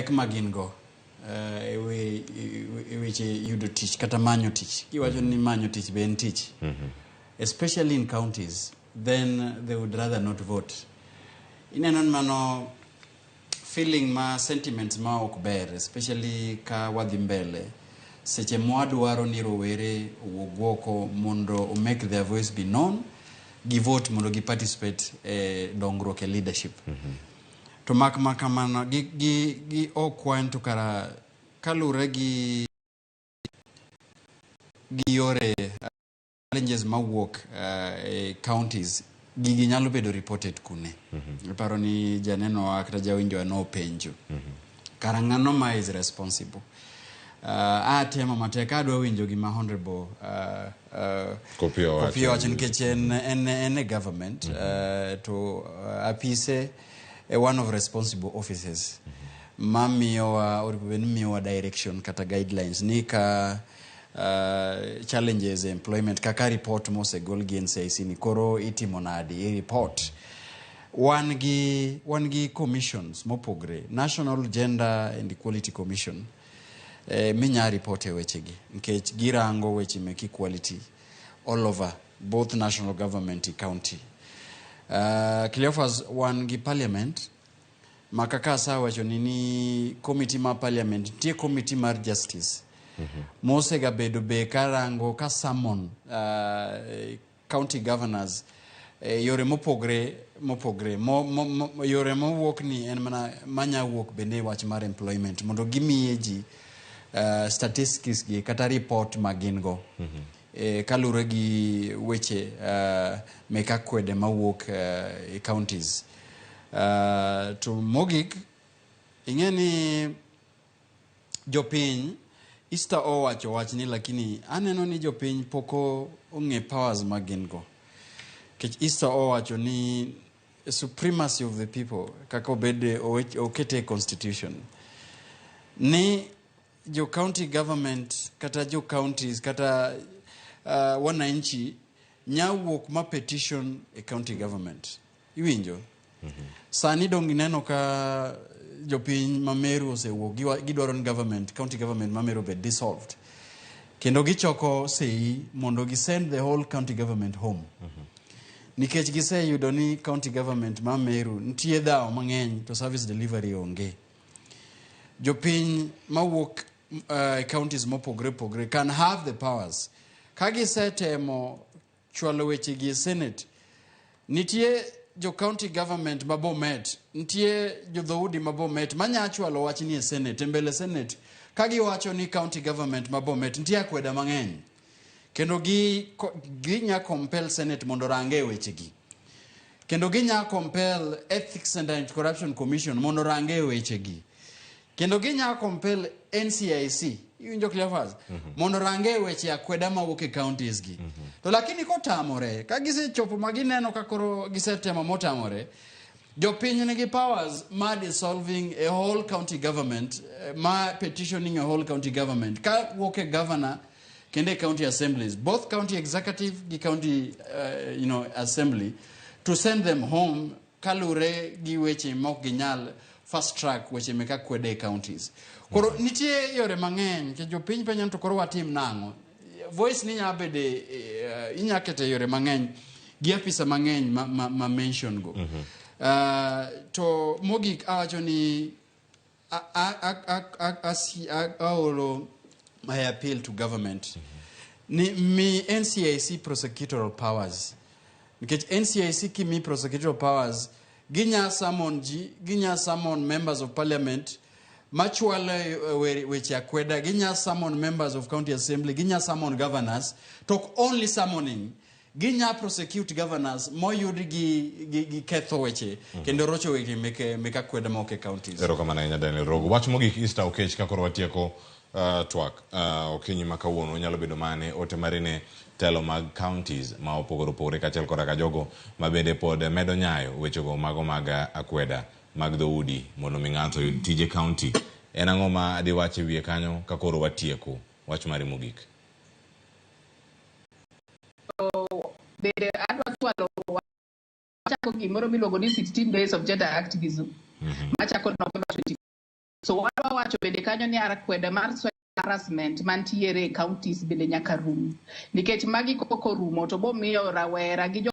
Pek ma gin go e weche yudo tich kata manyo tich. Kiwacho ni manyo tich be en tich. Especially in counties, then they would rather not vote. Ineno ni mano feeling ma sentiments ma ok ber, especially ka wadhi mbele seche mwadwaro ni rowere owuog oko mondo o make their voice be known, gi vote mondo gi participate e dongruok e leadership. To mak ma kamano gi ok wan to kara kalure gi yore challenges mawuok e counties, gigi nyalo bedo reported kune. Iparo ni janeno wa kata jawinjo nopenjo kara ng'ano ma is responsible. Atemo matek adwa winjo gima Honorable Kopio wacho. Kopio wacho nikech en e government to apise e one of responsible offices mamiyowa onego bed ni miyowa direction kata guidelines ni ka challenges e employment kaka report mosegol gi NCIC ni koro itimo nadi i report. Wan gi commissions mopogre, National Gender and Equality Commission, minya report e wechegi nikech girango weche mek equality all over both national government e county. Cleophas, wan gi parliament ma kaka asewacho ni committee ma parliament nitie committee mar justice mosegabedo be karango ka summon county governors yore mopogre mopogre mo, yore mowuok ni en mana manya wuok bende e wach mar employment mondo gimiye ji statistics gi kata report ma gin go kaluwore gi weche mek akwede mawuok e counties. To mogik, ing'e ni jopiny Easter owacho wachni, lakini aneno ni jopiny pok ong'e powers ma gin go. Nikech Easter owacho ni supremacy of the people kaka obed okete e constitution ni jo county government kata jo counties kata wananchi nya wuok ma petition e county government. Iwinjo? Sani dong ineno ka jopiny ma Meru osewuok gidwaro ni government county government ma Meru obed dissolved kendo gichoko sei mondo gi send the whole county government home nikech giseyudo ni county government ma Meru nitie dhawo mang'eny to service delivery onge. Jopiny mawuok counties mopogre opogre can have the powers ka gisetemo chwalo weche gi e senate. Nitie jo county government ma Bomet, nitie jo dhoudi ma Bomet manya chwalo wach ni e senate, e mbele senate ka giwacho ni county government ma Bomet nitie akweda mang'eny kendo gi ginya compel senate mondo orange e wechegi kendo ginya compel Ethics and Anti-Corruption Commission mondo orange e wechegi kendo ginya compel NCIC, iwinjo, Cleophas, mondo orange e weche akweda mawuok e counties gi. To lakini kotamore ka gisechopo ma gineno ka koro gisetemo motamore, jopiny nigi powers ma dissolving a whole county government, ma petitioning a whole county government ka wuok e governor kendo e county assemblies, both county executive gi county assembly, to send them home kalure gi weche mok ginyal fast track weche mek akwede e counties. Koro nitie yore mang'eny nikech jopiny penjo ni to koro watim nang'o. Voice ni nya bede inya kete yore mang'eny gi afisa mang'eny ma mention go. To mogik awacho ni aoro my appeal to government ni mi NCIC prosecutorial powers nikech NCIC kimi prosecutorial powers ginya summon ji, ginya summon members of parliament machwalo weche akweda, ginya summon members of county assembly, ginya summon governors. To ok only summoning, ginya prosecute governors moyud gi ketho weche kendo rocho weche mek akweda mok e counties. Erokamano ahinya, Daniel Rogo. Wach mogik, Easter Okech, ka koro watieko twak okinyi ma kawuono, nyalo bedo mane ote mari ne telo mag counties ma opogore opogore kaachiel koda ka jogo ma bende pod medo nyayo wechego mago mag akweda mag dhoudi mondo mi ng'ato oyud tije county? En ang'o ma diwach e wiye kanyo ka koro watieko? Wach mari mogik. Bende adwa chwalo wachako gimoro miluongo ni 16 Days of Gender Activism machako November 20. So wadwa wacho bende kanyo ni akwede mar harassment mantiere e counties bende nyaka rum. Nikech magi kok orumo to bomiyo rawera gi jo